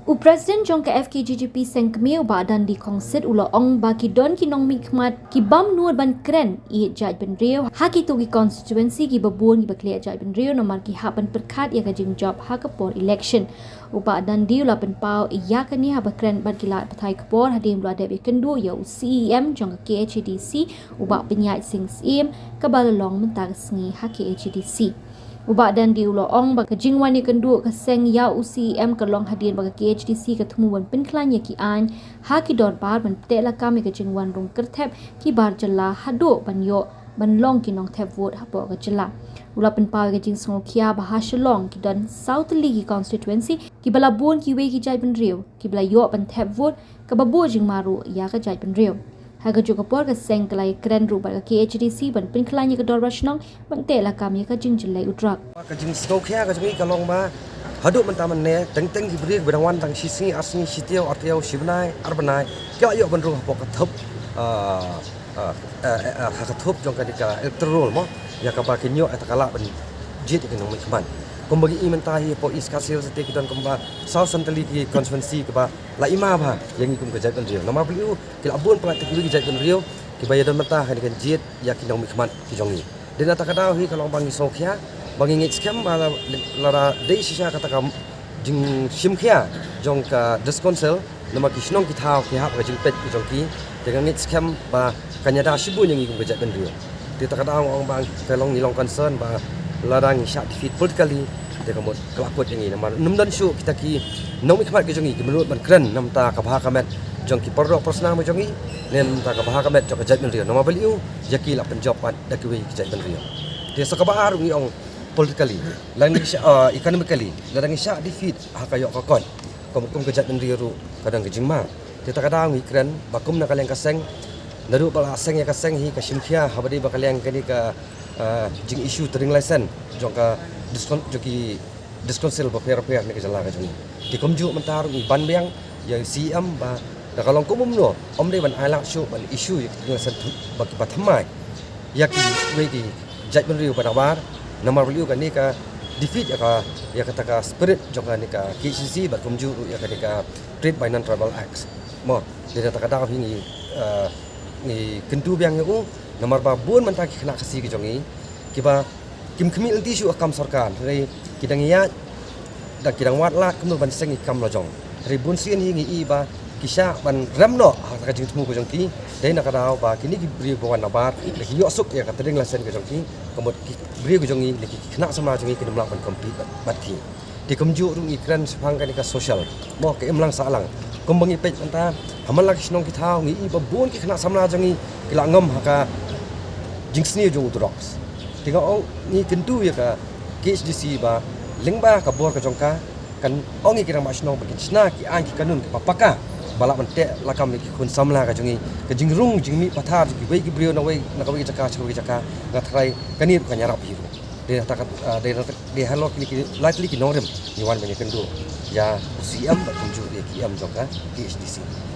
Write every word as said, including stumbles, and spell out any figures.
U President jong ka F K J G P Seng Kmie, u Bah Dandi Khongsit, u la ong ba ki don ki nongmihkhmat ki bym nud ban kren ïa jaitbynriew ha kito ki constituency kiba bun kiba khleh jaitbynriew namar ki hap ban pyrkhat ïa ka jingjop ha ka por election. U Bah Dandi u la pynpaw ïa kane haba kren bad ki lad pathai khubor hadien ba u la dep ïakynduh ïa u C E M jong ka K H A D C, u Bah Pynïaid Sing Syiem, kaba la long mynta ka sngi ha K H A D C. U Bah Dandi u la ong ba ka jingwan ïakynduh ka seng ïa u C E M ka long hadien ba ka K H A D C ka thmu ban pynkhlaiñ ïa ki aiñ ha ki dorbar ban teh lakam ïa ka jingwan rung kyrthep ki bar jylla haduh ban ïoh ban long ki nongthep vote hapoh ka jylla. U la pynpaw ïa ka jingsngewkhia ba ha Shillong ki don saw tylli ki constituency kiba la bun kiwei ki jaitbynriew kiba la ïoh ban thep vote, kaba buh jingma ruh ïa ka jaitbynriew. Ha kajuh ka por ka seng ka la ïakren ruh bad ka K H A D C ban pynkhlaiñ ïa ka dorbar shnong ban teh lakam ïa ka jingjyllei u drok. Ka jingsngewkhia ka jong ngi ka long ba haduh mynta mynne teng teng ki briew ba dang wan tang shi sngi, ar sngi, shi taïew, ar taïew, shi bnai, ar bnai, ki la ïoh ban rung hapoh ka thup, ah, ah, ah, ah, ha ka thup jong kane ka electoral roll mo, ïa kaba kin ïoh ïa ka lad ban jied ïa ki nongmihkhmat. Kumba ngi i mynta hi hapoh East Khasi Hills te ki don kumba saw san tylli ki constituency kiba la i ma bha ïa ngi kum ka jaitbynriew. Namar balei? Ki la bun palat kiwei ki jaitbynriew kiba ïadon mynta ha kane ka jied ïa ki nongmihkhmat ki jong ngi. Dei na kata ka daw hi ka long ba ngi sngewkhia, ba ngi ngeit skhem ba la, lada dei shisha kata ka jingshimkhia jong ka District Council, namar ki shnong ki thaw ki hap ka jingpeit ki jong ki, te nga ngeit skhem ba kan ïada shibun ïa ngi kum ka jaitbynriew. Te kata ka daw nga ong ba ka long, ngi long concern ba lada ngi shah defeat politically, te ka mut ka la kut ïa ngi namar ym don shuh kita ki nongmihkhmat ki jong ngi kiba nud ban kren na bynta ka bha ka met jong ki paralok parasnam ki jong ngi, ne na bynta ka bha ka met jong ka jaitbynriew. Namar balei? Ïa ki la pynjop pat da kiwei ki jaitbynriew. Te sa kaba ar ngi ong politically, lada ngi shah, ah, economically, lada ngi shah defeat ha ka ïoh ka kot, kum, kum ka jaitbynriew ruh ka don ka jingma. Te kata ka daw ngi kren ba kum na ka liang ka seng, naduh ba la seng ïa ka seng hi ka shimkhia haba dei ba ka liang kane ka, ah, jing issue trading license jong ka District Coun-, jong ki District Council bapher bapher ne ka jylla ka jong ngi. Te kumjuh mynta ruh ngi ban biang ïa u C E M ba da ka long kum kumno, ym dei ban ailad shuh ban issue ïa ka trading license ba, ba thymmai ïa kiwei ki jaitbynriew ba nabar. Namar balei? Kane ka defeat ïa ka, ïa kata ka spirit jong kane ka K H A D C bad kumjuh ruh ïa kane ka Trade by Non-Tribal Act. Mo, dei na kata ka daw hi ngi, eh, ngi kyntu biang ïa u, namar ba bun mynta ki khynnah Khasi ki jong ngi kiba kim khmih lynti shuh ha ka kam sorkar, hynrei ki dang ïaid, da ki dang wad lad kumno ban seng ïa ki kam la jong. Hynrei bun sien hi ngi i ba ki shah ban rem noh ha ka jingthmu ka jong ki. Dei na kata ka daw ba kine ki briew ba wan nabar, da ki ïoh suk ïa ka trading license ka jong ki, ka mut ki briew ka jong ngi, ne ki khynnah samla jong ngi kin ym lah ban compete bad, bad ki. Te kumjuh ruh ngi kren shaphang kane ka social, mo, ka imlang sahlang. Kumba ngi peit mynta ha man la ki shnong ki thaw ngi i ba bun ki khynnah samla jong ngi ki la ngam ha ka jingsniew jong u drugs. Te nga ong, ngi kyntu ïa ka K H A D C ba lyngba ka bor ka jong ka, kan ong ïa ki rangbah shnong ba kin shna ki aiñ ki kanun kiba paka ba lah ban teh lakam ïa ki khun samla ka jong ngi. Ka jingrung jingmih pathar jong kiwei ki briew na wei, na kawei ka jaka sha kawei ka jaka, nga tharai kane ruh kan ïarap hi ruh. Dei na kata ka, ah, dei na kata, dei halor kine ki lai tylli ki nongrim ngi wan ban ïakynduh ïa u C E M bad kumjuh ïa ki E M jong ka K H A D C.